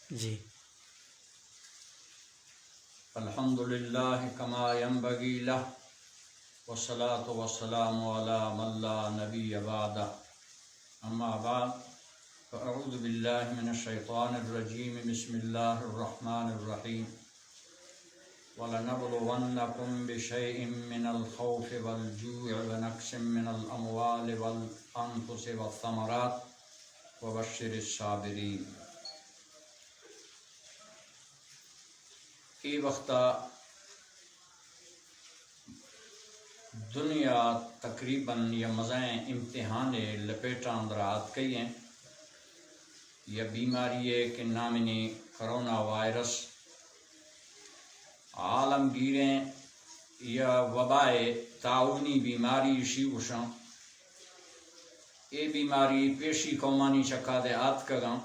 جی۔ الحمد لله كما ينبغي له، والصلاة والسلام على من لا نبي بعده. أما بعد، فأعوذ بالله من الشيطان الرجيم. بسم الله الرحمن الرحيم. ولنبلونكم بشيء من الخوف والجوع ونقص من الأموال والأنفس والثمرات وبشر الصابرين. اے وختا دنیا تقریباً یا مزائیں امتحان لپیٹاں اندر آتکئی ہیں۔ یا بیماری ہے کہ نامنی کرونا وائرس عالمگیریں یا وبائے طاعونی بیماری اشی گوشاں۔ اے بیماری پیشی قومانی چکا دے آتکگاں۔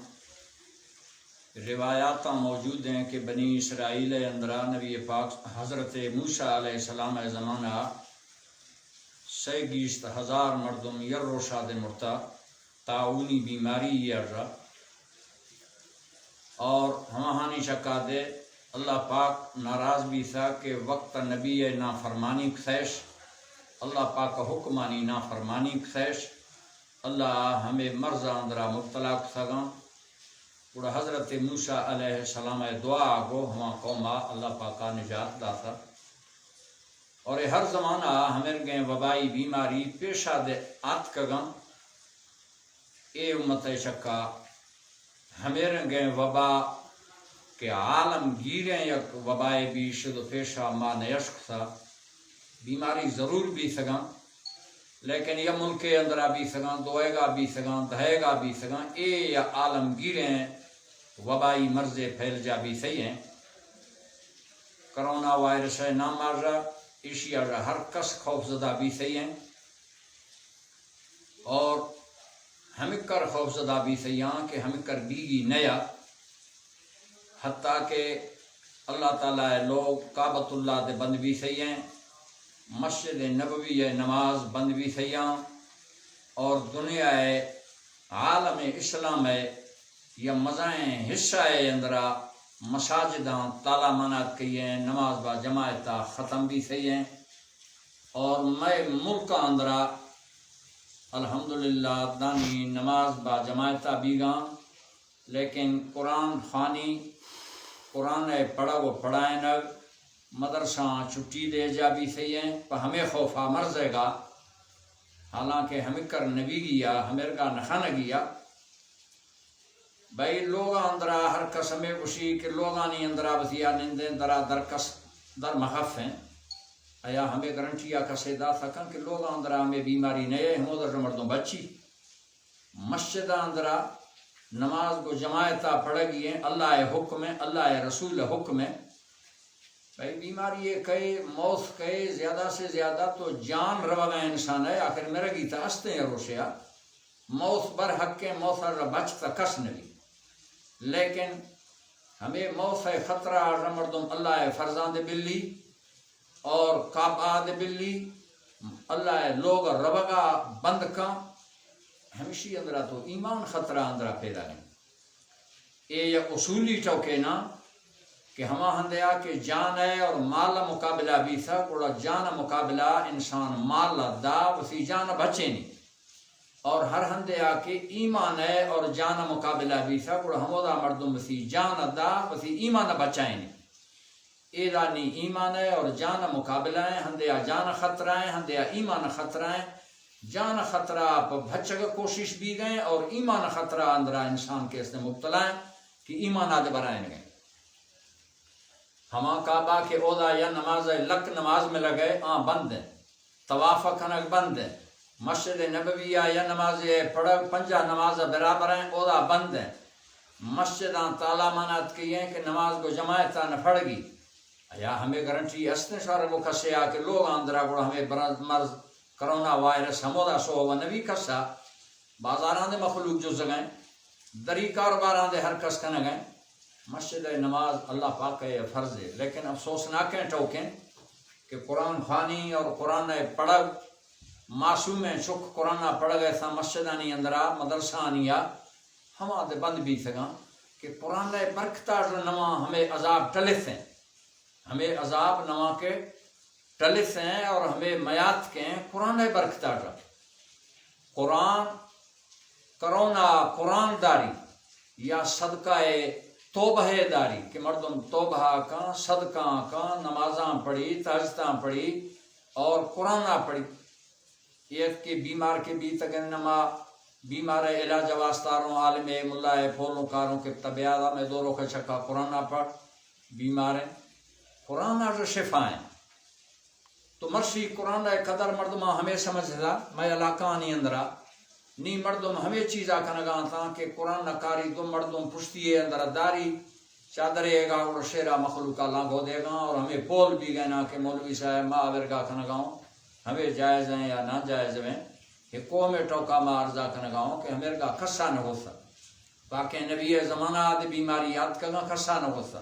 روایاتاں موجود ہیں کہ بنی اسرائیل اندرا نبی پاک حضرت موسیٰ علیہ السلام زمانہ سئے گیست ہزار مردم یر روشا دے مرتا، طاعونی بیماری یا را۔ اور ہماہانی چکا دے اللہ پاک ناراض بیثا کہ وقت نبی نافرمانی کثیش، اللہ پاک حکمانی نافرمانی کثیش، اللہ ہمے مرض اندرا مبتلا کثگاں۔ گڑا حضرت موسیٰ علیہ السلام دعا گو ہما قوما اللہ پاکا نجات داثا۔ اور اے ہر زمانہ ہمرگیں وبائی بیماری پیشا دے آتکگاں۔ اے امت چکا ہمرگیں وبا کہ عالمگیریں یک وبائے بیشد و پیشا ما نیشکثا۔ بیماری ضرور بیثگاں، لیکن یا ملکے اندرا بیثگاں، دوئیگا بیثگاں، دہیگا بیثگاں، اے یا عالمگیریں وبائی مرضے پھیل جا بیثئی ہیں۔ کرونا وائرس نام آرا، ایشی آرا ہر کس خوف زدہ بیثئی ہیں۔ اور ہمکر خوف زدہ بیثئی ہیں کہ ہمکر بیگی نیا، حتیٰ کہ اللہ تعالیٰ لوگ کعبۃ اللہ دے بند بیثئی ہیں، مسجد نبوی نماز بند بیثئی ہیں، اور دنیا عالم اسلام یا مزائیں حصہ اندرا مساجداں تالا مانات کئی ہیں، نماز با جماعتا ختم بیثئی ہیں۔ اور مئے ملک اندرا الحمدللہ دانی نماز با جماعتا بیگاں، لیکن قرآن خوانی، قرآن پڑھگ و پڑھائنگ، مدرسہ چھٹی دے جا بیثئی ہیں، پہ ہمے خوفا مرضے گا، حالانکہ ہمکر نبیگی یا ہمرگا نخانگی یا۔ بھئی، لوگاں اندرا ہر کس ہمے گوشی کہ لوگانی اندرا بس یا نندیں درا درکس در مخف ہیں۔ ایا ہمے گارنٹی یا کسے دا سکن کہ لوگاں اندرا ہمے بیماری نئے، ہمو در مردم بچی۔ مسجد اندرا نماز گو جماعتا پڑھگی ہیں، اللہ حکم ہے، اللہ رسول حکم ہے۔ بھئی، بیماری کئے، موت کئے، زیادہ سے زیادہ تو جان روگا انسان ہے، آخر مرگی تا استیں روشیا۔ موت بر حق ہیں، موت را بچ تا کس نبی۔ لیکن ہمے موت ہے خطرہ آرا مردم اللہ فرزاند بلی اور کعبہ دے بلی، اللہ لوگ روگا بند کن، ہمشی اندرا تو ایمان خطرہ اندرا پیدا نہیں۔ اے یک اصولی ٹوکے نا کہ ہما ہندیا کہ جان ہے اور مال مقابلہ بیثا، گڑا جان مقابلہ انسان مال دا وسی جان بچینی۔ اور ہر ہندیا کہ ایمان ہے اور جان مقابلہ بیثا، گڑا ہمودا مردم وسی جان دا وسی ایمان بچائینی۔ ایدا نی ایمان ہے اور جان مقابلہ ہیں، ہندیا جان خطرہ ہیں، ہندیا ایمان خطرہ ہیں۔ جان خطرہ پہ بچگ کوشش بیگئے اور ایمان خطرہ اندرا انسان کے اس نے مبتلا ہیں کہ ایمان آدے برائیں گئے۔ ہما کعبہ کہ اودا یا نماز ہے، لک نماز میں لگئے، آ بند ہیں۔ طواف کنگ بند ہیں۔ مسجد نبوی یا نماز پڑھگ پنجاہ نماز برابر ہیں، اودا بند ہیں۔ مسجداں تالا مانات کئی ہیں کہ نماز گو جماعتا نہ پڑھگی۔ ایا ہمے گارنٹی استیں شارگو کسے آ کہ لوگ اندرا گڑا ہمے برز مرض کرونا وائرس ہمودا سوہ و نبی کسا۔ بازاراں دے مخلوق جزگیں، دری کاروباراں دے ہر کس کنگیں۔ مسجد نماز اللہ پاک ہے فرض ہے، لیکن افسوسناکیں ٹوکیں کہ قرآن خوانی اور قرآن پڑھگ، معصومیں چک قرآن پڑھگ ایسا مسجدانی اندرا مدرسہ آنیا ہما دے بند بیتگاں۔ کہ قرآن ءِ برکت ءَ نواں ہمے عذاب ٹلث ایں، ہمے عذاب نواں کہ ٹلث ایں اور ہمے میات کے ایں قرآن ءِ برکت ءَ۔ قرآن، کرونا قرآن داری یا صدقہ توبہ داری کہ مردم توبہ کاں، صدقہ کاں، نمازاں پڑھی، تہجداں پڑھی اور قرآن پڑھی۔ یک کہ بیمار کہ بیتگ انت، ما بیمار ءِ علاج ءِ واسطہ روں، عالم ءِ ملا ءِ پولوں کاروں کہ تبیادا میں دو روخ چکا قرآن پڑھ، بیمار ایں، قرآن ءَ شفا ایں۔ تو مرشی قرآن ءِ قدر مردماں ہمے سمجھدا، مئے علاقہانی اندرا نی مردم ہمے چیزا کنگا انتاں کہ قرآن ءَ کاری دو مردم پشتی ءِ اندرا داری، چادرے ایگا اور شیرا مخلوقا لانگو دیگاں اور ہمے پول بیگینا کہ مولوی صاحب ما آورگا کنگا اوں، ہمے جائز ایں یا ناجائز ایں، کہ قوم ءِ ٹوکا ما عرضا کنگا اوں کہ ہمیرگا کسا نہ گوسا۔ پاکیں نبی ءِ زمانہ ءَ دے بیماری آتکگاں، کسا نہ گوسا۔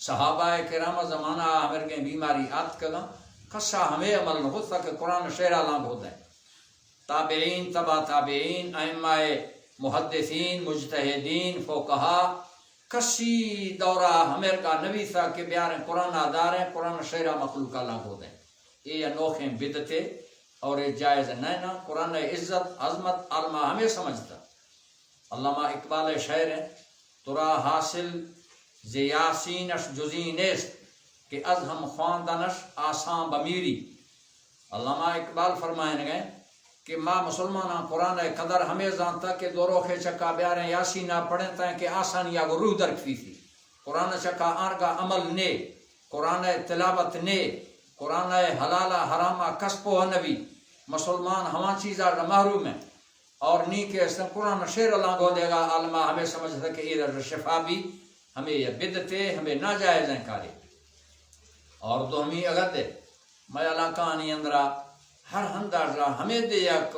صحابہ کرام ءِ زمانہ ءَ ہمیرگیں بیماری آتکگاں، کسا ہمے عمل نہ گوسا کہ قرآن شیرا لانگو دیں۔ تابعین، تبع تابعین، ائمہ محدثین، مجتہدین، فقہا، کسی دورا ہمیرگا نویسا کہ بیاریں قرآن ءَ داریں، قرآن شیرا مخلوقا لانگو دیں۔ اے انوخیں بدعتے اور اے جائز نہ نا۔ قرآن ءِ عزت، عظمت عالما ہمے سمجھتا۔ علامہ اقبال ءِ شعر ایں، ترا حاصل ز یاسینش جزی نیست، کہ از ہم خواندنش آسان بمیری۔ علامہ اقبال فرمائنگ ایں کہ ما مسلماناں قرآن ءِ قدر ہمے زانتا کہ دو روخے چکا بیاریں یاسین ءَ پڑھیں تاں کہ آسانی ءَ گوں روح درکفیتی۔ قرآن ءِ چکا آرگا عمل نے، قرآن ءِ تلاوت نے، قرآن ءِ حلال ءُ حرام ءَ کس پوہ نبی۔ مسلمان ہواں چیزا محروم ایں۔ اور نی کہ استن قرآن شیر لانگو دیگا عالما ہمے سمجھتا کہ ایرا شفا بی، ہمے یا بدعتے، ہمے ناجائزیں کارے۔ اور دومی اگدے، مئے علاقہانی اندرا ہر ہندا را ہمے دے یک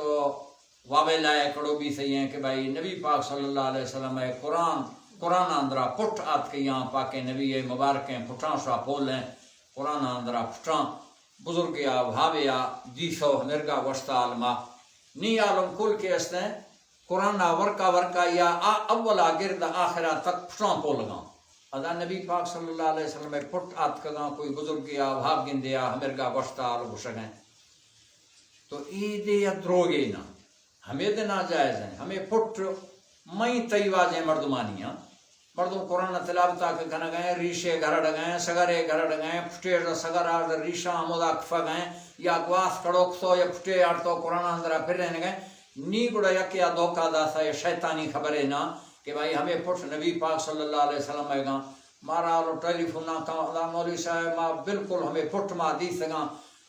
واویلا ءِ کڑو بی سہی ایں کہ بھائی نبی پاک صلی اللہ علیہ وسلم ءِ قرآن، قرآن اندرا پٹ آتکیاں، پاکیں نبی ءِ مبارکیں پٹاں شا پولیں، قرآن اندرا پٹاں بزرگے ءَ وھابے ءَ دیثو ہمیرگا گوشتا عالما۔ نی عالم کل کہ استیں قرآن ءَ ورکا ورکا یا آ اولا گرد آخرا تک پٹاں پولگاں۔ ادا نبی پاک صلی اللہ علیہ وسلم ءِ پٹ آتکگاں، کوئی بزرگے ءَ وھاب گندے ءَ ہمیرگا گوشتا عالم گوشگیں۔ تو اے دے یا دروگے نہ۔ ہمے دے ناجائز ایں، ہمے پٹ مئی تئی واجیں مردمانی آں۔ مردم قرآن ءِ تلاوت ءَ کہ کنگ ءَ ایں، ریشے گرڑگ ءَ ایں، سگرے گرڑگ ءَ ایں، پٹے ءَ سگر ءَ ریشاں ہمودا کفگ ءَ ایں، یا گواس کڑوکتو یا پٹے آڑتو قرآن ءِ اندرا پھرینگ ءَ ایں۔ نی گڑا یکے ءَ دھوکہ داثہ، اے شیطانی خبرے نہ کہ بھائی ہمے پٹ نبی پاک صلی اللہ علیہ وسلم ءِ گاں۔ مارا آلو ٹیلی فون ءَ کاں، ادا مولوی صاحب ما بالکل ہمے پٹ ما دیثگاں،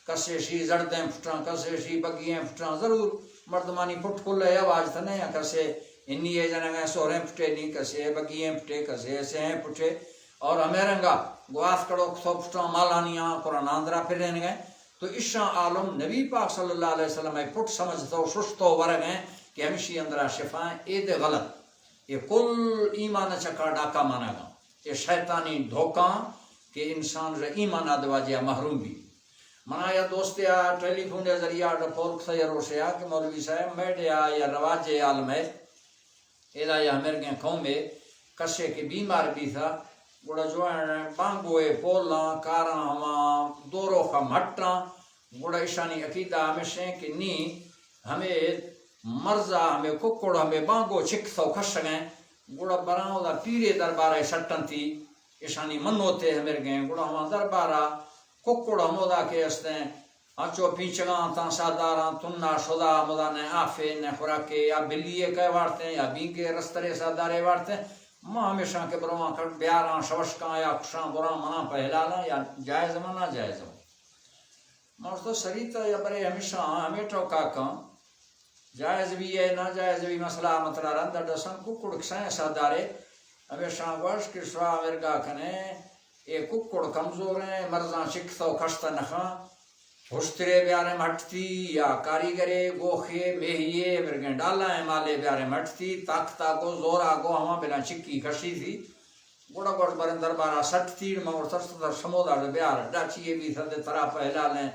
کسے شی زڑدیں پٹاں، کسے شی بگییں پٹاں، ضرور مردمانی پٹ کل ءَ آواز تھنے یا کسے انی ءَ جنگ ءَ سوریں پٹے نی، کسے بگییں پٹے، کسے سہیں پٹے، اور ہمے رنگا گواس کڑوکتو پٹاں مالانی آں قرآن ءِ اندرا پھرینگ ءَ ایں۔ تو اشاں عالم نبی پاک صلی اللہ علیہ وسلم ءِ پٹ سمجھتو ششتو ورگ ءَ ایں کہ ہمشی اندرا شفا ایں، اے دے غلط۔ اے کل ایمان ءِ چکا ڈاکہ مانگاں۔ اے شیطانی دھوکاں کہ انسان ءَ ایمان ءَ دے واجہ ءَ محروم بی۔ منا یا دوستے ءَ ٹیلی فون ءِ ذریعہ ءَ پول کثہ یا روشے ءَ کہ مولوی صاحب میڈے ءَ یا رواجے عالم ءَ ادا یا ہمیرگیں قومے کسے کہ بیمار بیثہ، گڑا جو بانگو ءِ پولاں کاراں ہواں دو روخ ءَ مٹاں، گڑا اشانی عقیدہ ہمیش ایں کہ نی ہمے مرض ءَ ہمے ککڑ ہمے بانگو چکثو کشگ ءَ ایں، گڑا براں اودا پیرے دربار ءَ سٹنتی، اشانی منوتے ہمیرگیں، گڑا ہما دربار ءَ ککڑ ہمودا کہ استیں، انچو پینچگاں تاں ساہداراں تنا شدا ہمودا نہ آفے نہ خوراکے، یا بلی ءَ کئے وارتیں یا بینگے رسترے ساہدارے وارتیں، ما ہمیشاں کہ برواں کٹ بیاراں شوشکاں یا کشاں براں مناں پہ حلالاں یا جائز ما ناجائز ما۔ ما تو سریتا یا برے ہمیشاں ہمے ٹوکا کاں۔ جائز بی اے ناجائز بی مسئلہ مترا رند ڈسن۔ ککڑ کسائیں ساہدارے ہمیشاں گوش کہ شوا ورگا کنے، اے ککڑ کمزور ایں، مرضاں چکثو کشت نخاں، ہشترے بیاریں مٹتی یا کاریگرے، گوخے، میہیے، مرگیں ڈالائیں مالے بیاریں مٹتی، طاقتا گو، زورا گو، ہما بلاں چکی کشی تھی۔ گڑا گوش بریں دربارا سٹ تیڑ، ما گوش ترس تر شمودا بیار، ڈاچی اے بی سدے ترا پہ حلالیں،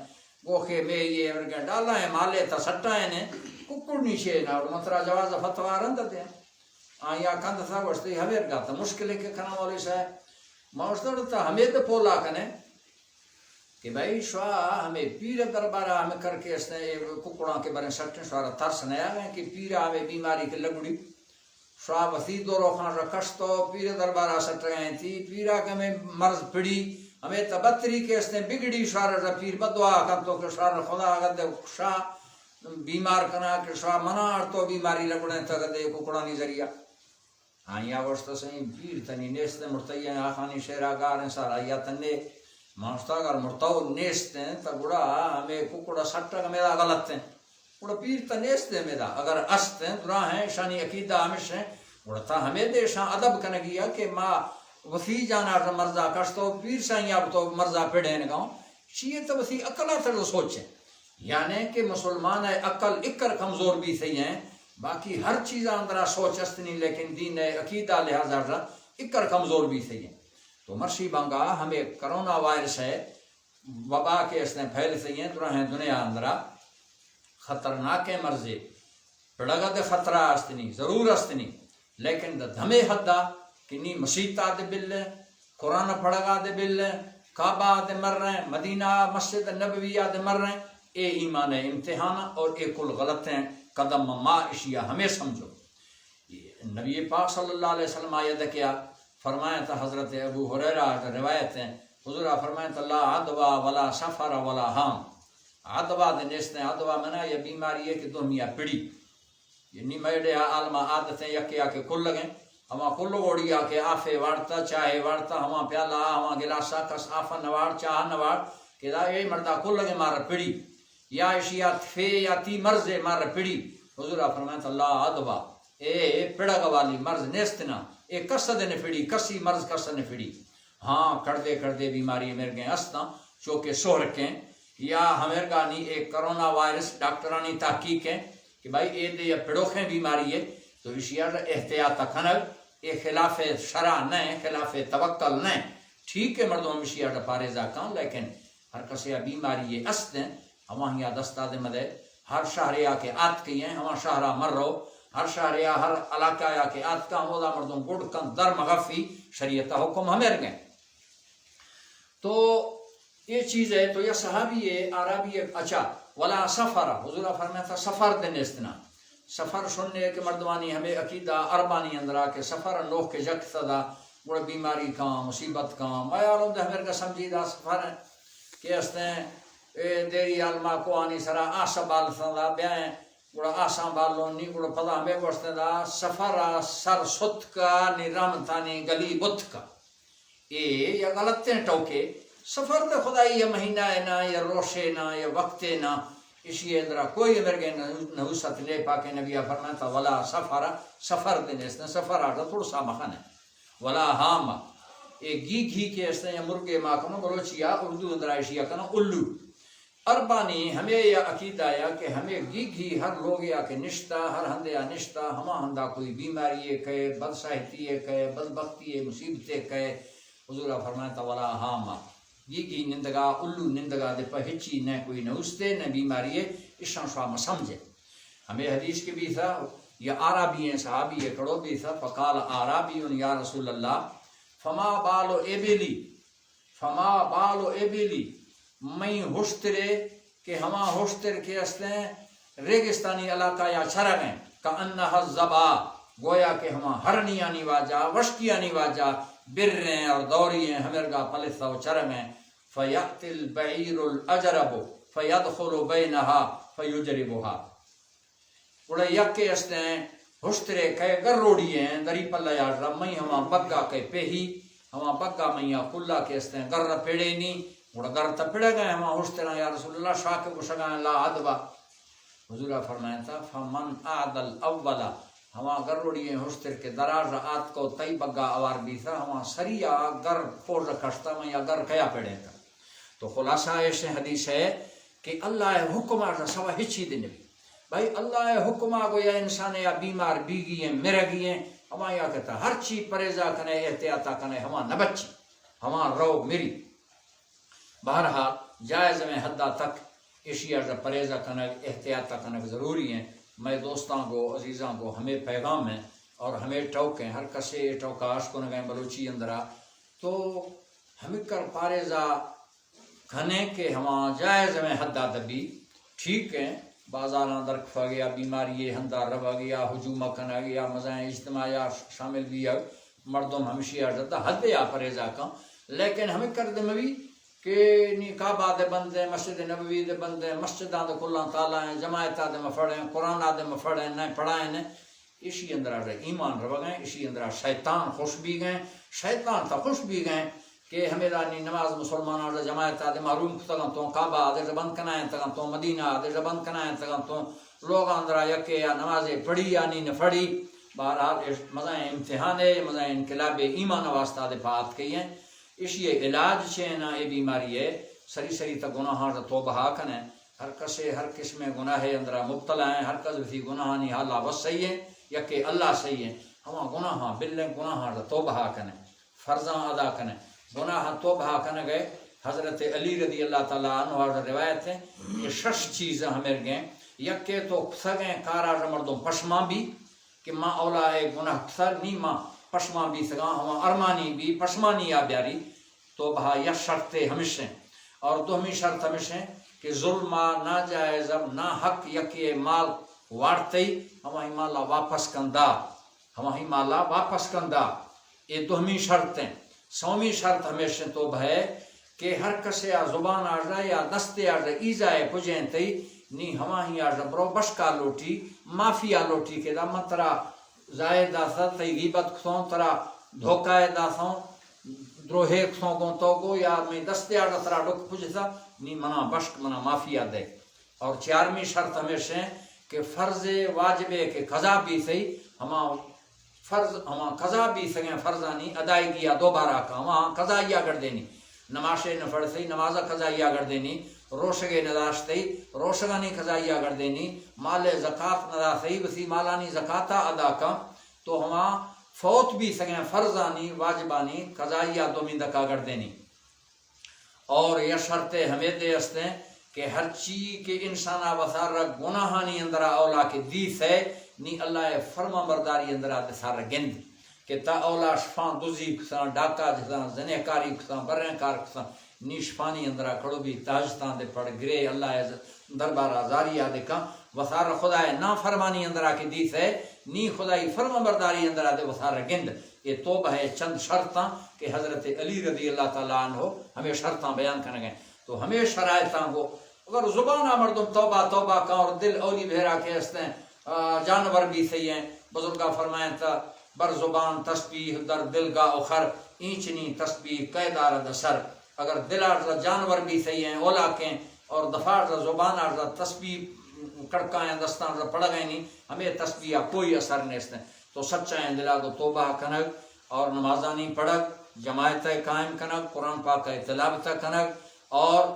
گوخے میہیے، مرگیں ڈالائیں مالے تا سٹائیں نے، ککڑ نی شے نا، گڑا من ترا جواز فتوا رند دیاں۔ آیا کند تھا گوشتے ہمیں گاتا مشکل ہے کہ کنا مولوی صاحب۔ ما گوشتا تو ہمیں تو پولا کنے کہ بھائی شوا ہمیں پیر دربارہ ہمیں کر کے اس نے ککڑاں کے بارے سٹیں، شوا را ترس نیا گئے کہ پیرا ہمیں بیماری کے لگڑی۔ شوا وثی دو روخان را کشتو، پیر دربارہ سٹ گئے تھی، پیرا کے ہمیں مرض پڑی، ہمیں تبتری کے اس نے بگڑی، شوا را پیر بدعا کن تو کہ شوا را خدا گد شاہ بیمار کنا کہ شوا منا اور تو بیماری لگڑیں تھا گدے ککڑانی ذریعہ۔ آیا گوشت سئیں پیر تنی نیست، مرتئی آخانی شعرا گاریں سارا یا تنے۔ ما گوشتا اگر مرتو نیست ہیں تو گڑا ہمیں ککڑا سٹگ ہمیدا غلط ہیں۔ گڑا پیر تو نیست ہیں ہمیدا، اگر است ہیں درا ہیں، شانی عقیدہ ہمش ہیں۔ گڑا تا ہمیں دے شان ادب کنگی ہے کہ ما وثی جانا مرضا کشتو، پیر سائیں اب تو مرضا پڑھیں گاؤں۔ چیئے تو وثی عقلا تر سوچیں۔ یعنی کہ مسلمان ء عقل اکر کمزور بیثئی ہیں، باقی ہر چیز اندرا سوچ استنی، لیکن دین ء عقیدہ لحاظ ء اکر کمزور بیثئی ہیں۔ تو مرشی بانگا ہمیں کرونا وائرس ہے، وبا کے اس نے پھیلثئی ہیں، درہیں دنیا اندرا خطرناک مرضے، پڑگا دے خطرہ استنی، ضرور استنی، لیکن دا دھمے حدا کہ نی مسیت آ دے بل، قرآن پڑھگا دے بل، کعبہ آ دے مر رہے ہیں، مدینہ مسجد نبوی آ دے مر رہے ہیں، اے ایمان امتحان اور اے کل غلط ہیں قدم۔ ما اشیا ہمیں سمجھو۔ نبی پاک صلی اللہ علیہ وسلم آیت کیا فرمایا تھا، حضرت ابو ہریرہ روایت ہیں، حضور فرمایا تھا، لا عدوى ولا سفر ولا ہام۔ عدوى دے نیست ہیں، عدوى منا یا بیماری ہے کہ دو میا پڑی، یعنی میڈے آ عالم عادت ہیں، یکے آ کے کل لگیں، ہما کل گوڑی آ کے آفے واڑتا، چاہے واڑتا، ہما پیالہ آ، ہما گلاسا کس آفا نواڑ، چاہ نواڑ، کہ دا اے مردا کل لگیں مار پڑی، یا اشی آ تفے یا تی مرضے مار پڑی۔ حضور آ فرمائے تھا، لا عدوى، اے پڑگ والی مرض نیست نا، اے کس دے نفڑی، کسی مرض کس نفڑی۔ ہاں، کڑدے کڑدے بیماری مرگیں استاں، چوکہ سہرکیں، یا ہمرگانی اے کرونا وائرس ڈاکٹرانی تحقیق ہیں کہ بھائی اے دے یا پڑوخیں بیماری ہے، تو اشیا احتیاط کنگ، اے خلاف شرع نہ، خلاف توکل نہ۔ ٹھیک ہے، مردم اشیا پارے زاکاں، لیکن ہر کسے ء بیماری ء است ہیں، ہماہی ء دستا دے مدے۔ ہر شہرے آ کہ آتکئی ہیں، ہما شہرا مر رو۔ ہر شہرے آ، ہر علاقہ آ کہ آتکا، ہمودا مردم گڑ کن در مغفی، شریعت ء حکم ہمیں رگیں۔ تو یہ چیز ہے، تو یا صحابی ہے، عربی ہے، اچھا، ولا سفر، حضور فرمایا تھا سفر دے نیستنا۔ سفر شنے کہ مردمانی ہمیں عقیدہ عربانی اندرا کہ سفر نوخ کے جک سدا، گڑا بیماری کاں، مصیبت کاں۔ ما یاروں دے ہمیں کا سمجھی دا سفر ہے کہ استیں، اے دیری عالما کو آنی سرا آسا بال سدا بیائیں، گڑا آساں بالوں نی، گڑا پدا ہمیں گوشتیں دا سفر آ سر ست کا نی رحمتانی گلی بت کا۔ اے یا غلطیں ٹوکے۔ سفر دے خدائی یا مہینہ ہے نا، یا روشے نا، یا وقتے نا۔ اشی اندرا کوئی مرگے نحوست نے۔ پاک نبی فرمائے تھا، ولا سفر، سفر دے نیستیں، سفر آ تھوڑا سا مخن ہے۔ ولا ہام، اے گی گھی کے استیں یا مرگے ما کنو بلوچی یا اردو اندرا اشی یا کنو الو۔ عربانی ہمے یا عقیدہ یا کہ ہمے گیگھی ہر لوگے آ کہ نشتہ، ہر ہندے آ نشتہ، ہما ہندا کوئی بیماری ئے کئے، بدساہتی ئے کئے، بدبختی ئے، مصیبتے کئے، حضور آ فرمائے تا ولا ہاما۔ گیگھی نندگا، الو نندگا دے پہ ہچی نہ کوئی نہ استے، نہ بیماری ئے، اشاں شوا مسمجھے۔ ہمے حدیث کے بھی تھا، یا اعرابی ہیں، صحابی ئے کڑو بھی تھا، فقال اعرابی یا رسول اللہ، فما بال ابلی، فما بال ابلی، مئی ہشترے کہ ہما ہشتر کہ استیں ریگستانی علاقہ یا چرگ ہیں، کانها الظباء، گویا کہ ہما ہرنیانی واجہ، وشکیانی واجہ، بریں اور دوری ہیں، ہمرگا پلسا و چرگ ہیں، فیأتی البعیر الاجرب فیدخل بینها فیجربها۔ گڑا یکے استیں ہشترے کئے گروڑی ہیں، دری پلہ یا رمئی ہما بگا کئے پیہی، ہما بگا مئیا کلا کہ استیں گر پیڑینی، گڑا گر تہ پڑے گئے ہما ہشتراں، یا رسول اللہ، شاہ کہ گشگا لا ادبا۔ حضور فرمائے تا، فمن اعدى الاول، ہما گروڑی ہیں ہشتر کہ دراز آت کو تئی بگا اوار بیتا، ہما سریا گر پوز کشتا مئیا گر کیا پیڑے تا۔ تو خلاصہ ایش حدیث ہے کہ اللہ ء حکم ء سوا ہچی دے نبی۔ بھائی اللہ ء حکم ء گویا انسان یا بیمار بیگی ہیں، مرگی ہیں، ہما یا کہتا ہر چی پریزا کنے، احتیاطا کنے، ہما نہ بچی، ہما رو مری۔ بہرحال جائز میں حدا تک اشی ء پریزا کنگ، احتیاطا کنگ ضروری ہیں۔ میں دوستاں گو، عزیزاں گو ہمیں پیغام ہیں۔ اور ہمے ٹوک ہیں، ہر کسے اے ٹوکا اش کنگیں بلوچی اندرا، تو ہمکر پاریزا کھنے کہ ہما جائز میں حد آ دبی، ٹھیک ہیں، بازاراں در کھوگ یا بیماری ہندا روگ یا ہجوم کنگ یا مزائیں اجتماع یا شامل بیگ، مردم ہمشی آ حد یا پریزا کن، لیکن ہمکر دے مبی کہ نی کعبہ دے بندیں، مسجد نبوی دے بندیں، مسجداں دے کلاں تالا ہیں، جماعت آ دے مفڑیں، قرآن آ دے مفڑیں، نہ پڑھائیں، ایشی اندرا ایمان روگیں، ایشی اندرا شیطان خوش بیگیں، شیطان تا خوش بیگیں کہ ہمیدا نی نماز مسلماناں جماعت آ دے محروم کتگاں تو، کعبہ آ دے بند کنائیں تگاں تو، مدینہ آ دے بند کنائیں تگاں تو، لوگاں اندرا یکے یا نماز پڑھی یا نی نہ پڑھی۔ بہرحال اے مزائیں امتحان ہے، مزائیں انقلاب ایمان واسطہ دے پات کئی ہیں۔ ایشی علاج چین اے بیماری ہے، سری سری تا گناہاں توبہ کنے۔ ہر کسے ہر قسمیں گناہے اندرا مبتلا ہیں، ہر کس وتی گناہانی حالا بس صحیح ہیں، یکے اللہ صحیح ہیں۔ ہما گناہاں بلیں، گناہاں توبہ کنے، فرضاں ادا کنے۔ گناہاں توبہ کنگے حضرت علی رضی اللہ تعالی عنہ آ روایت ہیں کہ شش چیز ہمرگیں، یکے تو کسگیں کارا مردم پشمان بی کہ ما اولا اے گناہ کسر نی، ما پشمان بیسگاں، ہما ارمانی بی پشمانی آ بیاری، توبہ یک شرطے ہمش ہیں۔ اور دومی شرط ہمش ہیں کہ ظلم آ، ناجائز ء ناحق یکے مال وارتئی، ہمائی مالا واپس کندا، ہمائی مالا واپس کندا۔ اے دومی شرط ہیں۔ سومی شرط ہمیش ہیں توبہ ہے کہ ہر کسے آ زبان آ یا دستے آ ایزا ہے کجیں تئی، نی ہماہی آ برو بشکا لوٹی، معافی آ لوٹی کہ دا من ترا زائے داسا، تئی غیبت کسوں، ترا دھوکہ داسوں، دروہے کسوں گوں تو گو یا میں دستے آ ترا ڈک پجسا، نی منا بشک، منا معافی آ دے۔ اور چارمی شرط ہمیش ہیں کہ فرض واجبے کہ قضا بی سہی، ہما فرض، ہما قضا بی سگیں فرضانی ادائیگی آ دوبارہ کا، ہما قضائی آ گردینی۔ نماشے نہ پڑھتئی، نمازا قضائی آ گردینی، روشگے نہ داشتئی، روشگانی قضائی آ گردینی، مال زکات نہ داتئی، وسی مالانی زکاتا ادا کن، تو ہما فوت بی سگیں فرضانی، واجبانی قضائی آ دومی دکا گردینی۔ اور یا شرط ہمے دے استیں کہ ہرچی کہ انسانا وسارا گناہانی اندرا اولا کہ دیس ہے، نی اللہ فرمان برداری اندرا دے سارا گند۔ کہ تا اولا شفاں دزی کساں، ڈاکہ جتاں، زنہکاری کساں، بریں کار کساں، نی شفانی اندرا کھڑو بی، تہجتاں دے پڑھ گرے، اللہ ء دربارا زاری آ دے کن، وسار خدا ء نافرمانی اندرا کہ دیس ہے، نی خدائی فرمانبرداری اندرا دے وسار گند۔ اے توبہ ء چند شرطاں کہ حضرت علی رضی اللہ تعالی عنہ ہمیں شرطاں بیان کنگے۔ تو ہمیں شرائطاں گو اگر زبان آ مردم توبہ توبہ کن اور دل اولی بھیرا کہ استیں، آ، جانور بی سہی ہیں۔ بزرگا فرمائیں تا، بر زبان تسبیح در دل گاہ و خر، اینچنی تسبیح کئے دارد اثر۔ اگر دل آرزا جانور بی سہی ہیں، اولاکیں، اور دفع آرزا زبان آرزا تسبیح کڑکائیں دستان آرزا پڑگئے نی، ہمیں تسبیح آ کوئی اثر نیستیں۔ تو سچائیں دلا گو توبہ کنگ اور نمازانی پڑھگ، جماعت قائم کنگ، قرآن پاک تلاوت کنگ اور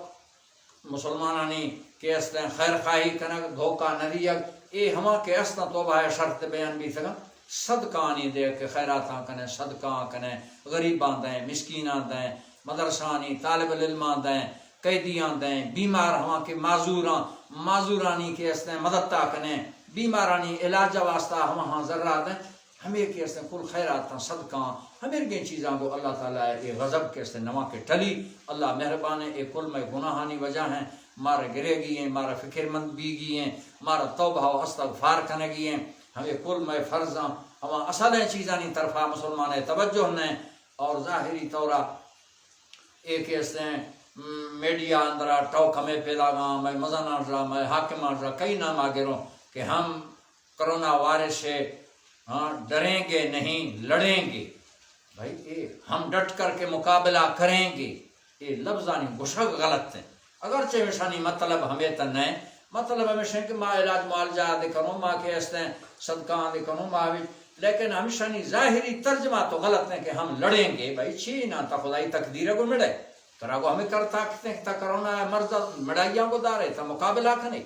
مسلمانانی کہ استیں خیر خواہی کنگ، دھوکہ نہ دیگ، اے ہما کہ استاں توبہ ء شرط بیان بیتگاں۔ صدقانی دے کہ خیراتاں کنے، صدقاں کنے، غریباں دیں، مسکیناں دیں، مدرسانی طالب العلماں دیں، قیدیاں دیں، بیمار ہما کہ معذوراں، معذورانی کہ استیں مددتا کنے، بیمارانی علاج واسطہ ہما ہاں ذرہ دیں۔ ہمے کہ استیں کل خیراتاں، صدقاں، ہمیرگیں چیزاں گو اللہ تعالی ء اے غضب کہ استیں نواں کہ ٹلی۔ اللہ مہربان ہے، اے کل مئے گناہانی وجہ ہیں، مارا گریگی ہیں، مارا فکر مند بیگی ہیں، مارا توبہ و استغفار کنگی ہیں۔ ہمے کل مئے فرضاں، ہما اصلیں چیزانی طرفا مسلمان ء توجہ نہ اور ظاہری طورا اے کہ استیں، م، میڈیا اندرا ٹوک ہمے پیداگاں، مئے مزناں را، مئے حاکماں را، کئی نام آ گروں کہ ہم کرونا وائرس سے، ہاں، ڈریں گے نہیں، لڑیں گے۔ بھائی، اے ہم ڈٹ کر کے مقابلہ کریں گے، اے لفظانی گشگ غلط ہیں۔ اگرچہ ہمیشانی مطلب ہمیں تن ہے، مطلب ہمیشہ کہ ما علاج معالجہ دے کروں، ما کہ استیں صدقہ دے کروں، ما بھی، لیکن ہمیشانی ظاہری ترجمہ تو غلط ہے کہ ہم لڑیں گے۔ بھائی، چی نہ تا خدائی تقدیر کو مڑے، ترا کو ہمیں کرتا کہ تا کرونا مرض مڑائیاں کو دارے، تا مقابلہ کنے۔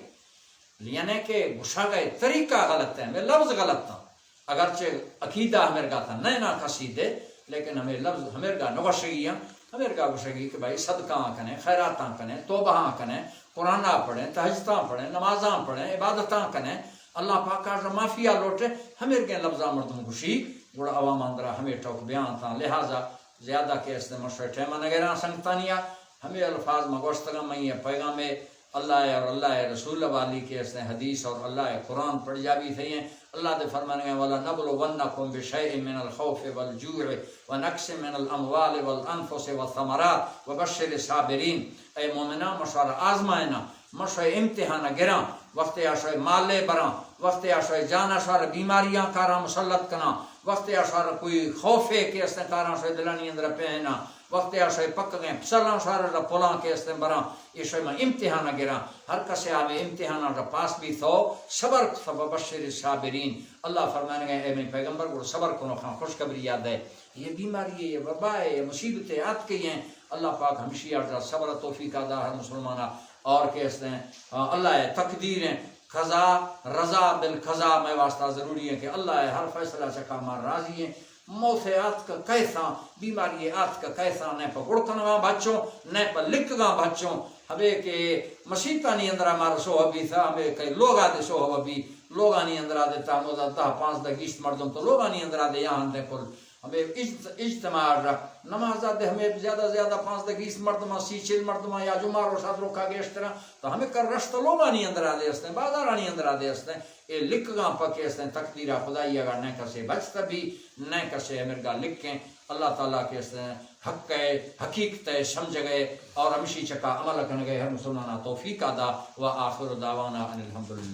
یعنی کہ گشگ ء طریقہ غلط ہے، ہمیں لفظ غلط تھا۔ اگرچہ عقیدہ ہمیرگا تھا نہ نا کسی دے، لیکن ہمیں لفظ ہمیرگا نہ گوشگی ہیں، ہمیرگا گوشگی کہ بھائی صدقہ کنے، خیراتاں کنے، توبہ کنے، قرآن پڑھیں، تہجداں پڑھیں، نمازاں پڑھیں، عبادتاں کنے، اللہ پاکا ژہ معافیا لوٹے، ہمے رگیں لفظاں مردم گوشی، گڑا عوام اندرا ہمے ٹوک بیان تاں۔ لہذا زیادہ کہ استیں من شوئے ٹائم نہ گراں سنگتانیا، ہمے الفاظ ما گوشتگاں، من یہ پیغام اللہ اور اللہ رسول والی کہ استیں حدیث اور اللہ قرآن پڑھ جا بھی صحیح ہیں۔ اللہ دے فرمانے ہیں، وَلَنَبْلُوَنَّكُمْ بِشَيْءٍ مِّنَ الْخَوْفِ وَالْجُوعِ وَنَقْصٍ مِّنَ الْأَمْوَالِ وَالْأَنْفُسِ وَالثَّمَرَاتِ وَبَشِّرِ الصَّابِرِينَ۔ اے مومناں، من شوارا آزمائناں، من شوئے امتحان گراں، وقتے آ شوئے مالے براں، وقتے آ شوئے جانا شوارا بیماریاں کاراں مسلط کناں، وقتے آ شوارا کوئی خوفے کہ استیں کاراں شوئے دلانی اندر پہنا، وقتے آ شوئے پکگیں پسلاں شوارا پلاں کہ استیں براں، اے شوئے من امتحان گراں۔ ہر کسے آ مے امتحاناں را پاس بھی تو صبر، فبشر الصابرین۔ اللہ فرمانے گئے، اے میں پیغمبر، گڑا صبر کنو خان خوشخبری یاد ہے۔ یہ بیماری ہے، یہ وبا ہے، یہ مصیبتیں آتکئی ہیں۔ اللہ پاک ہمشی آ صبر توفیق دا ہر مسلمانا۔ اور کہ استیں، آ، اللہ ہے تقدیر ہیں، قضا رضا بالقضا میں واسطہ ضروری ہے کہ اللہ ہے ہر فیصلہ چکا مار راضی ہیں۔ موت آتک کیساں، بیماری آتک کیساں، نہ پہ گڑ کنگاں بچوں، نہ پہ لکگاں بچوں۔ ہمے کہ مسیتانی اندرا مار سوہ بھی تھا، ہمے کہ لوگا دے سوہ بھی، لوگانی اندرا دے تا مودا دہ پانزدہ گیست مردم تو لوگانی اندرا دے یہاں دے کل۔ ہمے اجت-، اجتماع را نماز دے ہمے زیادہ زیادہ پانزدہ گیست مردم، سی چل مردم یا جمعہ روشا دروکا گیشترا، تو ہمے کر رشت لوگانی اندرا دے استیں، بازارانی اندرا دے استیں۔ اے لکگاں پہ کہ استیں تقدیر خدائی اگا نہ کسے بچت بھی، نہ کسے امرگا لکیں۔ اللہ تعالیٰ کہ استیں حق ہے، حقیقت ہے، سمجھ گئے اور ہمشی چکا عمل کن گئے ہر مسلمانہ توفیق دا۔ وآخر دعوانا ان الحمدللہ۔